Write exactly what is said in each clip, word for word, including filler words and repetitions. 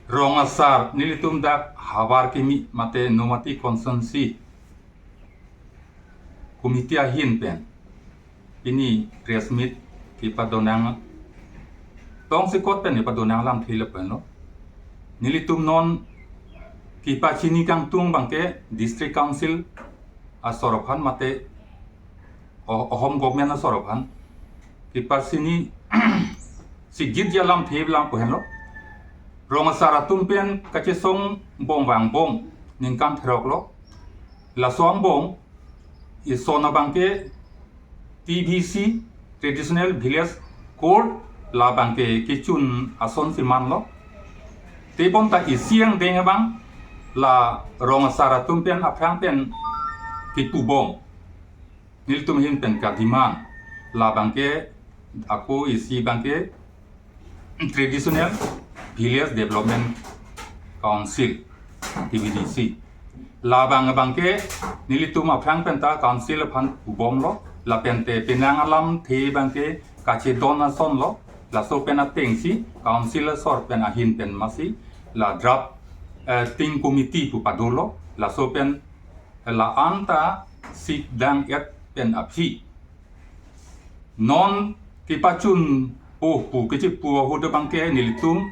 Rong asar nelitum dak Havar Kimi mate Nomati Constituency Committee ahin pen pini press meet kepadonang, tongsekot pen kepadonang alamthe lapu henlo. Nelitum non kepachini kangtung abangke District Council asor aphan mate O-, Ahom government asor aphan kepachini sigit alamthe lapu henlo. Rong asar atum pen kachesong bom vangbom ningkan throk lo. Laso angbong ison abangke T V C, Traditional Village Court, labangke kechun asonsi manlo. Tebonta isi angdeng abang la rong asar atum pen aphrang pen kepubom. Nelitum ahin pen kademand, labangke ako isi abangke Traditional Village Development Council, T V D C. Labang abangke nelitum aphrang penta council aphan pubomlo, lapente penang alamthe abangke kachedon asonlo. Laso pen atengsi council asor pen ahin pen masi la draft, eh, ting committee pu padolo. Laso pen la-an ta sikdang-et pen aphi non kepachun po pu kechepu ahut abangke nelitum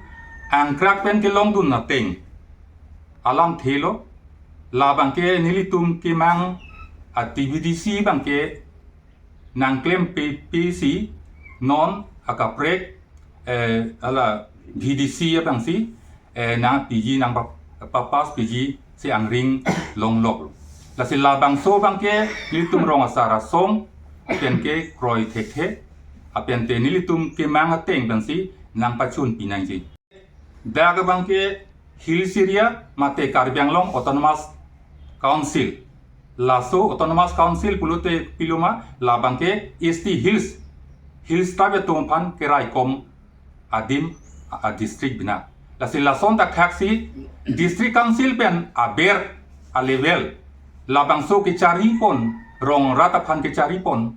angkrak pen kelongdun ateng alamthe lo. Labangke nelitum kemang a T V D C abangke nangklem pe, pe si non akaprek, eh, hala V D C abangsi, eh, nangpiji nangpa-, papass piji si angring longlok. Lasi labangso abangke nelitum rong asar asong pen kekroi thekthe, apente nelitum kemang ateng pensi nangpachun pinangji. Dak abangke Hills Area mate Karbi Anglong Autonomous Council. Laso Autonomous Council pulote piloma labangke S T Hills, Hills Tribe atum aphan keraikom adim a, a district bina. Lasi lason ta khaksi District Council pen aber a level labangso kecharipon, rong rat aphan kecharipon,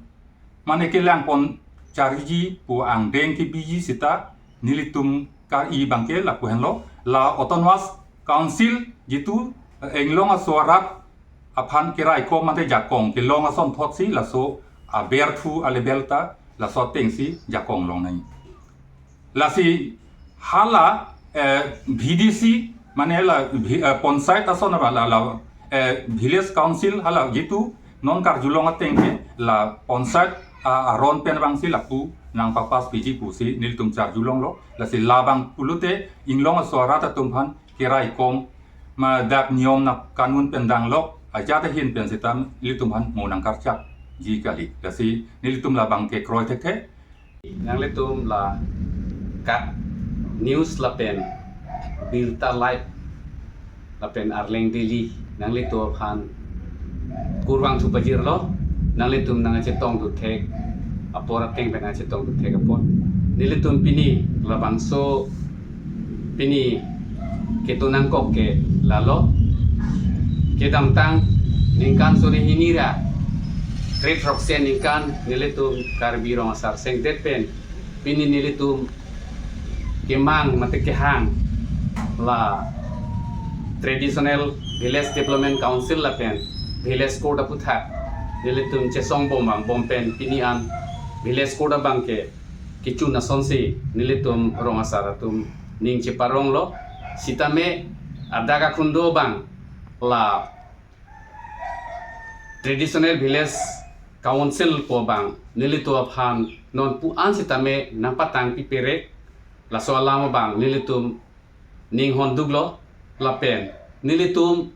mane kelangpon chariji pu angdeng kebiji sita nelitum kar-i abangke lapu henlo, la Autonomous Council jitu, eh, inglong aso arat aphan keraikom mate jakong kelong asonthotsi laso aber thu a level ta laso atengsi jakong longnang. Lasi hala, eh, V D C, mane la vi-, eh, panchayat ason aba la, la, eh, village council hala jitu non karjulong ateng ke la panchayat, ah, aron pen abangsi lapu nangpapass piji pusi nelitum charjulonglo. Lasi labang pulote inglong aso arat atum aphan keraikom ma dak niyom na kanun pen danglok ajat ahin pen sita nelitum aphan mo nangkarchapji kali. Lasi nelitum labang kekroi thekthe. Nanglitum la KAT News lapen Birta Live lapen Arleng Daily nanglitum aphan kurvangthu pajirlo, nanglitum nangchetongthu thek apor ateng pen nangchetongthu thek apor. Nelitum pini labangso pini ketu nangkok ke lalo. Kedamtang ningkan suri hini ra kre-throksi aningkan nelitum Karbi Rong Asar Sengdet pen pini nelitum kemang mate kehang la Traditional Village Development Council lapen Village Court aputhak nelitum chesong bom vangbom pen pini an Village Court abangke kechun asonsi nelitum rong asar atum ning cheparonglo. Sitame adak akhundo abang la Traditional Village Council pu abang nelitum aphan non pu an sitame nangpatang piperek, laso alam abang nelitum ning honduklo lapen nelitum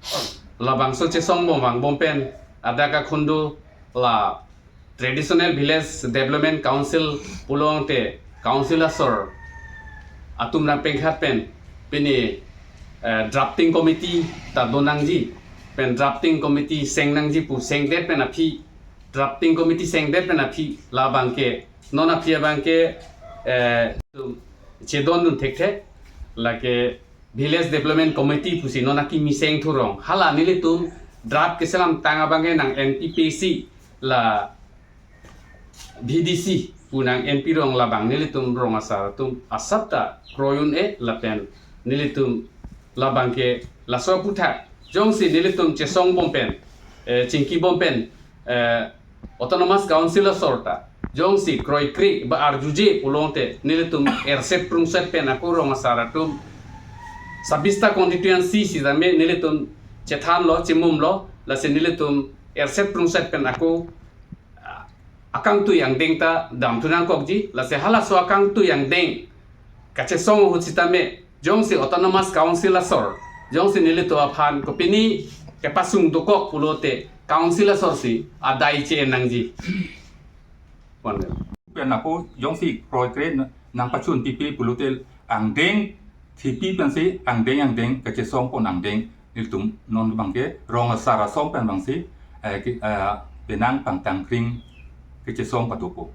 labangso chesong bom vangbom pen adak akhundo la Traditional Village Development Council pulote council asor atum nangpengkhat pen pini, eh, drafting committee ta donangji pen drafting committee sengnangji pu sengdet pen aphi, drafting committee sengdet pen aphi labangke non aphi abangke, eh, chedondun thekthe, lake Village Development Committee pusi non akimi sengthurong. Hala nelitum draft keselamtang abangke nang-enpi pisi la V D C pu nang-enpirong labang nelitum rong asar atum asap ta kroi un-e lapen Nelitum labangke laso aputhak jongsi nelitum chesong bom pen, eh, chingki bom pen, eh, Autonomous Council asor ta jongsi kroikre ba arjuje pulote nelitum erset prungset pen ako rong asar atum sabista constituency sitame nelitum chethanlo, chimumlo, lasi nelitum erset prungset pen ako, ah, akangtui angdeng ta damthu nangkokji, lasi halaso akangtui angdeng kachesong ahut sitame jongsi Autonomous Council asor jongsi nelitum aphan kopine kepasung dokok pulote Council asor si adai che-en nangji. Pon. Pen ako jongsi kroikre na-, nangpachun pipe pulote angdeng thipi pensi angdeng angdeng kachesong pon angdeng nelitum non bangke rong asar asong pen bangsi, eh, ki-, eh, penang pangtangkring kachesong padopo.